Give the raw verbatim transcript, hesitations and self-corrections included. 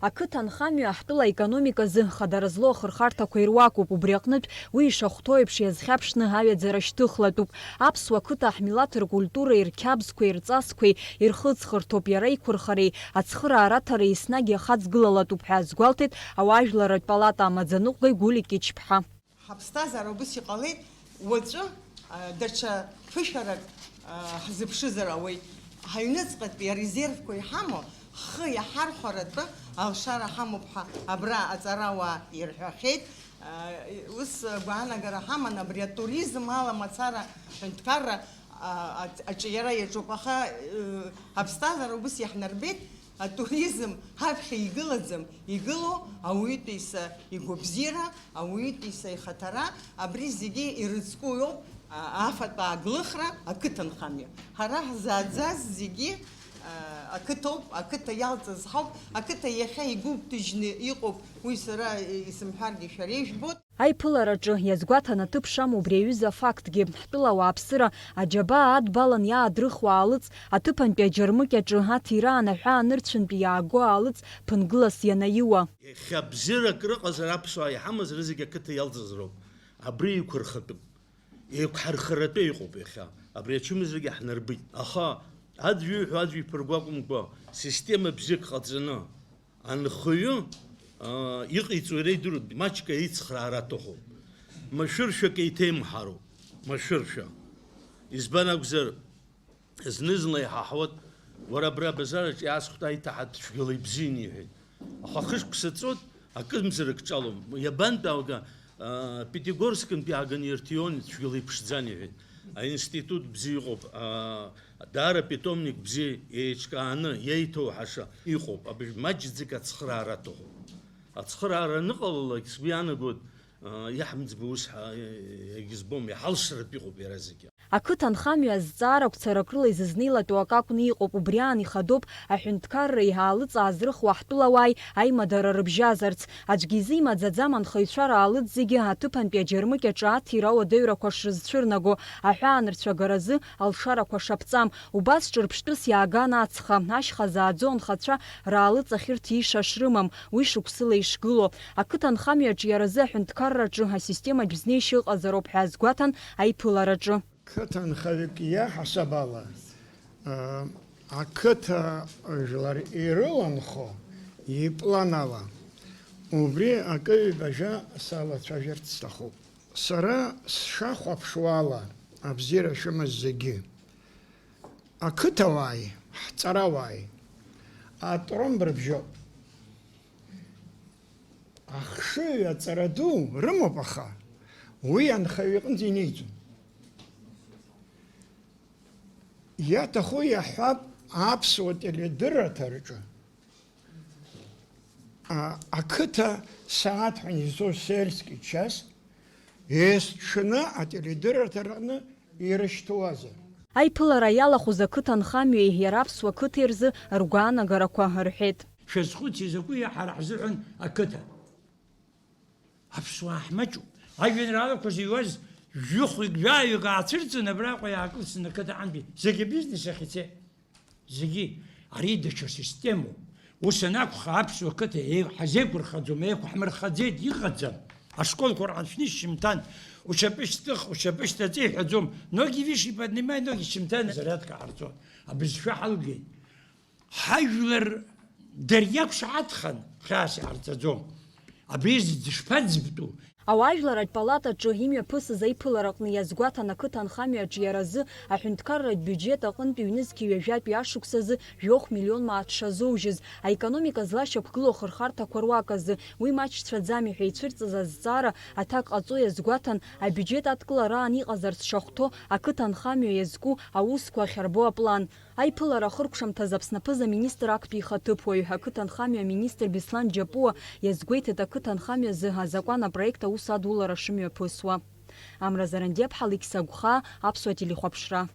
Ақыҭанхамҩа ҳтәыла аекономиказы хадара злоу ахырхарҭақәа ируакуп, убри аҟнытә уи ишахәҭоу еиԥш иазхьаԥшны аҩаӡара шьҭыхлатәуп. Аԥсуа қыҭа ҳмилаҭ ркультуреи рқьабзқәеи рҵасқәеи ирхыҵхырҭоуп, иара иқәырхареи ацхыраара аҭареи еснагь иахаҵгылалатәуп ҳәа азгәалҭеит ауаажәларратә палата амаӡаныҟәгаҩ Гулик Ичԥҳа. Ҳаԥсҭазаара убыс иҟалеит, уаҵәы, а, даҽа ԥышәарак, а, ҳзыԥшызар ауеит. Ҳаҩныҵҟатәи арезервқәа иҳамоу, ҳхы иаҳархәаратәы алшара ҳамоуп ҳәа абра аҵарауаа ирҳәахьеит. А, ус гәаанагара ҳаман, абри атуризм ала мацара ҳәынҭқарра, а, аҿ-, аҿиара иаҿуп, аха, э, ҳаԥсҭазаара убыс иаҳнарбеит. Атуризм ҳаԥхьа игылаӡам, игылоу ауаҩытәыҩса игәабзиара, ауаҩытәыҩса ихаҭара, абри зегьы ирыцку иоуп, а, афатә ааглыхра, ақыҭанхамҩа. Ҳара ҳзааӡаз зегьы, а, ақыҭоуп, ақыҭа иалҵыз ҳауп, ақыҭа иахьа игәыгәҭажьны иҟоуп, уи сара исымҳәаргьы шәара ижәбоит. Аиԥылараҿы иазгәаҭан аҭыԥ шамоу убри аҩыза афактгьы, ҳтәыла ауааԥсыра аџьабаа адбалан иаадрыхуа аалыҵ, аҭыԥантәи аџьармыкьаҿы аҭира анаҳәа анырцәынтәи иааго аалыҵ ԥынгылас ианаиуа. Иахьа бзиарак рыҟазар аԥсуаа иҳамаз рызегь ақыҭа иалҵыз роуп. Абри еиқәырхатәуп. Еиқәҳархаратәы иҟоуп иахьа. Абри ачымазарагьы ҳнарбеит. Аха аӡә иуҳәо аӡә иԥырго акәымкәа, система бзиак ҟаҵаны, анхаҩы, аа, иҟаиҵо иара идыруеит, маҷк аицхраара аҭахуп. Машәыршәак еиҭеимҳароуп, машәыршәа. Избан акәзар, зны-зынла иҳаҳауеит, уара абра абазараҿ иаасхәҭ аиҭаҳатә цәгьала ибзиан, иҳәеит. Аха хышықәса ҵуеит, акымзарак ҿалом. Иабантәаауга, аа, Пятигорскынтәи ааганы ирҭиуан, цәгьала иԥшӡан, иҳәеит. Аинститут бзиа иҟоуп, аа, даара питомник бзиа еиҿкааны, иеиҭоуҳаша иҟоуп. Абыржә маҷӡак ацхыраара аҭахуп. Ацхыраара аныҟалалак, сгәы иаанагоит, аа, иаҳмыӡбо ус ҳа-, егьызбом, иҳалшартә иҟоуп иара зегьы. Ақыҭанхамҩа азҵаара гәцарак рыла изызнеилатәу акы акәны иҟоуп, убри аан ихадоуп аҳәынҭқарреи аалыҵ аазрыхуа ҳтәылауааи аимадара рыбжьазарц. Аӡәгьы изы имаӡаӡам анхаҩцәа раалыҵ зегьы аҭыԥантәи аџьармыкьаҿы аҭира ауадаҩрақәа шрызцәырнаго, аҳәаанырцәагаразы алшарақәа шаԥҵам. Убас ҿырԥштәыс иааган ацха, ашьха зааӡо анхацәа раалыҵ ахьырҭ ииша шрымам, уи шықәсыла ишгылоу. Ақыҭанхамҩаҿ иаразы аҳәынҭқарраҿы асистематә знеишьа ыҟазароуп ҳәа азгәаҭан аиԥылараҿы. Қыҭанхаҩык иаҳасаб ала, а, ақыҭа жәлар ирыланхо иплан ала, убри акы-ҩбажәа салацәажәарц сҭахуп. Сара сшахәаԥшуа ала, абзиара шәымаз зегьы, ақыҭауааи ҳҵарауааи атромб рыбжьоуп. Ахшыҩ аҵара ду рымоуп, аха уи анхаҩы иҟынӡа инеиӡом. Иаҭаху иаҳҳәап, аԥсуа теледырраҭараҿы, а, ақыҭа сааҭ ҳәа изо сельский час есҽны ателедырраҭараҟны ирышьҭуазар. Аиԥылара иалахәыз ақыҭанхамҩеи иара аԥсуа қыҭеи рзы ргәаанагарақәа рҳәеит. Шәазхәыци, закәи ҳара ҳзыҳәан ақыҭа? Аԥсуаа ҳмаҷуп. Ажәеинраалақәа зыҩуаз жәохәҩык, жәаҩык аацәырҵын, абраҟа иаакылсны ақыҭа ҟантәи зегьы абизнес ахь ицеит. Зегьы. Ари даҽа системоуп. Ус анакәха, аԥсуа қыҭа еи-, ҳазеиқәырхаӡом, еиқәҳмырхаӡеит, иҟаӡам. Ашколқәа рҟны шәнеи шьымҭан, ушьапы шьҭых, ушьапы шьҭаҵа иҳәаӡом. Ноги выше поднимай, ноги шьымҭан зарядка ҟарҵон. Абызшәа ҳалгеит. Ҳажәлар дара иақәшаҳаҭхан, хьаас иҟарҵаӡом. Абри зегь дышԥаӡбтәу? Ауаажәларратә палатаҿы имҩаԥысыз аиԥылараҟны иазгәаҭан ақыҭанхамҩаҿ иаразы аҳәынҭқарратә биуџьет аҟынтә ҩнызқьи ҩажәатәи ашықәсазы жәохә миллион мааҭ шазоужьыз, аекономика злашьақәгылоу ахырхарҭақәа руаказы, уи маҷцәаӡами ҳәа ицәырҵыз азҵаара аҭак ҟаҵо иазгәаҭан, абиуџьет адкылараан иҟазарц шахәҭоу ақыҭанхамҩа иазку аусқәа ахьарбоу аплан. Аиԥылара ахыркәшамҭаз Аԥсны аԥыза-министр актәи ихаҭыԥуаҩ, ақыҭанхамҩа аминистр Беслан Џьапуа иазгәеиҭеит ақыҭанхамҩазы азакәан апроект аус адулара шымҩаԥысуа. Амра Зарандиаԥҳа, Алықьса Гәхаа, Аԥсуа телехәаԥшра.